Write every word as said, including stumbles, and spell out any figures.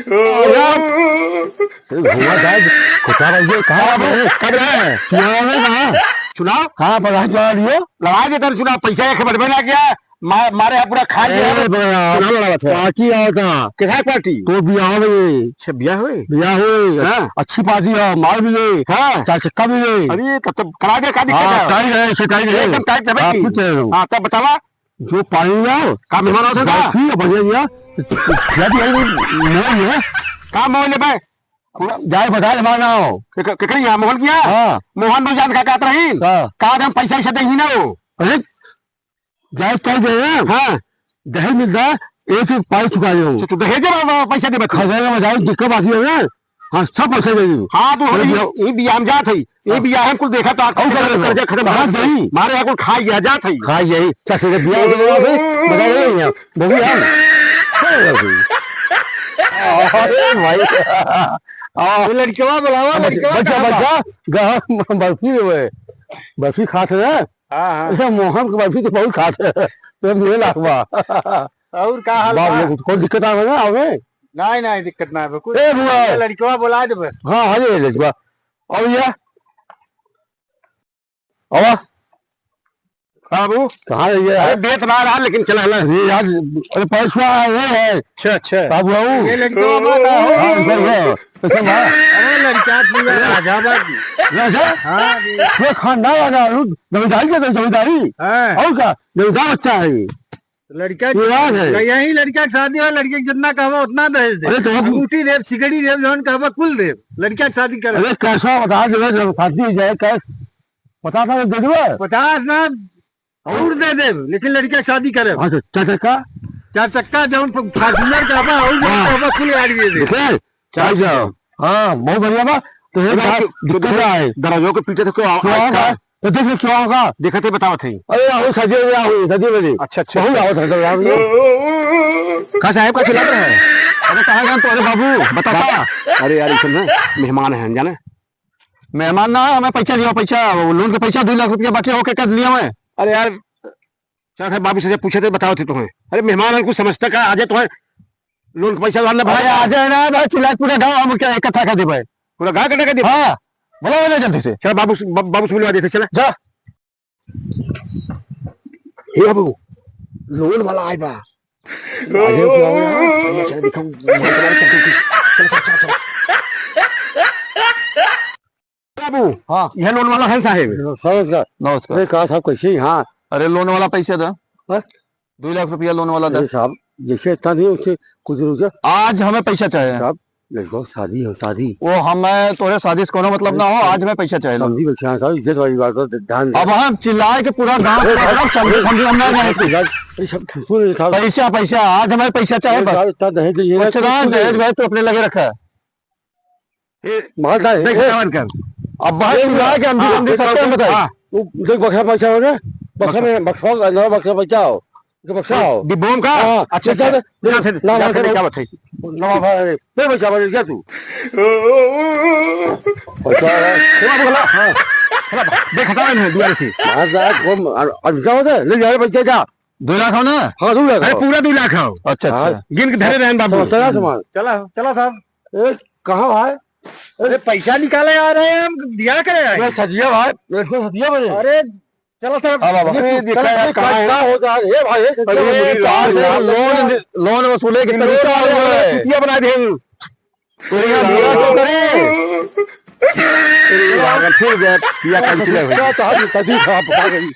ए, घुमा जाए, खुटा भाई, ये कहाँ हाँ, पे है? कब रहे? चुनाव है ना? चुनाव? हाँ, प्रधान चुनाव दियो। लड़ा के तर चुनाव, पैसा एक बटबे ना किया, मा-, मारे है पूरा खा ए, गया। बड़ा चुनाव लड़ा था। पार्टी आओ था। किधर पार्टी? तो बियाह हुए। अच्छा, बियाह हुए? बियाह हुए। हाँ। अच्छी पार्टी है, माल मिले। हाँ। चार चक्का मिले। अरे, तब तो करा दे, का दिक्कत हाँ, है? टाइट है, ऐसे टाइट है। एकदम टाइट है भाई। आप पूछ रहे हो। हाँ, तब बतावा। जो पानी लाओ, का मेहमान आवत है का? बैठी है, बढ़िया, बढ़िया। या तो यही मोहन है। का मोहन है बे? पूरा जाए बता दे, माना हो। के-, के-, केकरी यहाँ मोहन किया? हाँ। मोहन बोल जान का कहत रही? हाँ। का दे हम पैसा वैसा दे ही ना हो। अरे, जाए कह दे ना। हाँ। दहेज मिलता, एक एक पाई चुका दे। तो तू दहेज में पैसा दे बता। खजाना में जाए, जिक्का बाकी है ना। हाँ, सब पैसा दे दी। हाँ, तो अरे हम भैया। ई, ई बियाह में जात है। ई हाँ। बियाह हम कुल देखा तो आज और क्या करेगा? कर्जा खत्म कहाँ हो गई? मारे यहाँ कुल खा गया, जात है। खा गई। चाचा के बियाह हो गया, बता रहे हैं यहाँ। बबू यहाँ। क्या हो गया? अरे भाई। आ, वो लड़कवा बुलावा, बच-, लड़कवा बच्चा, कहाँ बा? बच्चा, गहम बर्फी देवे। बर्फी खात है ना? हाँ, हाँ। अरे मोहन के बर्फी तो बहुत खात है। तो ये लाख बा। और का हाल बाप बा? रे, कोई दिक्कत आवे ना, आवे? नहीं, नहीं, दिक्कत ना आवे। कुछ ए, बुआ। ये लड़कवा बुला दे बस। हाँ, हाँ, ये लड़कवा। और ये? आवा। हाँ, बाबू। कहाँ है ये? अरे, देत ना रहा, लेकिन चला ना। ये यार, अरे, पैसवा ये है। अच्छा, अच्छा। बाबू, आओ। ये लड़कवा बात आओ। हाँ, इधर है। कैसे बा? अरे, लड़का पूरा राजा बा। राजा? हाँ, जी। ये खानदान राजा, जमींदारी के जमींदारी। हाँ। और का? जमींदार बच्चा है ये। लड़का ये याद है। यही लड़का के शादी हो, लड़के के जितना कहबा उतना दहेज दे। अरे तो हम अंगूठी देब, सिकड़ी देब, जौन कहबा कुल देब। लड़का के शादी करे। अरे कैसा बता दे, जब शादी हो जाए, क्या पता था दे देबे? पचास ना और दे देब, लेकिन लड़का के शादी करे। हाँ, तो चार चक्का? चार चक्का, जौन फ-, Fortuner कहबा, और जौन हाँ। कहबा कुल गाड़ी दे देब। देखे? चार जाओ। हाँ, बहुत बढ़िया बा। तो ये अरे, बात तो दिक्कत दरवाजे-, ना है। दरवाजों के पीछे तो क्यों आ-, क्यों आ-, आ-, का? तो देख, क्यों होगा? देखत ही बतावत ही। अरे, आओ, सजे हुए, आओ, सजे बजे। अच्छा, अच्छा, बहुत अच्छा। आवत है, तो यार, ना। का साहब का चिल्लात रहे? अरे, कहाँ गए तोरे बाबू? बता, का? का? अरे यार, इसन ना, मेहमान हैं, जाने? मेहमान ना, हमें पैसा दिया, पैसा, वो loan के पैसा, दो लाख रुपया बाकी होके कर दिया मैं। अरे यार, क्या था, बाबू से जब पूछे थे, बताओ थे तुम्हें। अरे, मेहमान हैं, कुछ समझता का, आ जाए तुम्हें। Loan के पैसा वाला ना भरा अरे, का? आ जाए ना, भाई, चिल्ला पूरा गाँव हम क्या इकट्ठा कर दे भाई। पूरा गाँव इकट्ठा कर दे? हाँ, बुलाओ ना जल्दी से। चल बाबू से, ब-, बाबू से मिलवा देते, चला। जा। ए बाबू, loan वाला आए बा। अरे, क्या हो गया? चला, चला, दिखाओ, चला, चला, चला। बाबू, हाँ। यह loan वाला है साहेब। नमस्कार। नमस्कार। अरे, का साहब, कैसे हैं? हाँ। अरे, loan वाला पैसा दा। हाँ? दो लाख रुपया loan वाला दा। अरे साहब, जैसे इतना नहीं, उससे कुछ रुक जा। आज हमें पैसा चाहे। साहब, लड़का शादी हो, शादी। वो हमें तोरे शादी से कोनो मतलब ना हो, आज हमें पैसा चाहे। समझी बैठे हैं साहब, इज्जत वाली बात है, ध्यान दे। अब हम चिल्लाए के पूरा गाँव अरे को साहब, समझी, समझी हम ना अरे जाए। साहब, अरे साहब, सुन, सुन, साहब। पैसा, पैसा, आज हमें पैसा चाहे अरे बस। साहब, इतना दहेज नहीं है, कुछ ना, कुछ नहीं। दहेज वहेज तो अपने लगे रखा है। ए, मार डाल, देख, ए। जवान कर। अब बाहर ए, चिल्ला के हम भी, हाँ, हम भी सकते हैं, बताइए। हाँ। वो देख, बक्सा पैसा हो ना? बक्सा बक्सा। में, बक्सा हो, नवा बक्सा पैसा हो। के बक्सा हो। डिब्बों का? हाँ, हाँ। अच्छा, ले जा, अच्छा। ले, जा, ले, जा, ना, ले, ना, जा, ले। क्या बात है? नवा भाई, ले पैसा वाले, जा तू। पैसा वाला। चला, बोला, हाँ। चला, देख, हटा रहे हैं दुआरे से। मार डाल, कौन, अ-, अ-, जा, ले जा, ले पैसा जा। दो लाख हो ना? हाँ, दो लाख अरे, हो। पूरा दो लाख हो। अच्छा, हाँ। अच्छा। गिन के धरे रहन बाबू। समझता ना सामान। चला, चला साहब। ए, कहाँ भाई? अरे, पैसा निकाले आ रहे हैं हम, दिया करे आए। अरे, सजिया भाई, लड़के सजिया बने। अरे, चला साहब। हाँ, बाबा। ये अरे, दिखा चला, यार, ये कहाँ है? क्या हो जा रहा है? ए भाई, ये सजिया अरे, बने। यार, यार, loan, loan वसूले के ये तरीका loan वाले अलग है। चुतिया बना दे। अरे, यार, मेरा क्यों करे? अरे, यार, फिर गया, पिया कैंसिल है भाई। क्या कहा, तदी साहब पकड़ा गई।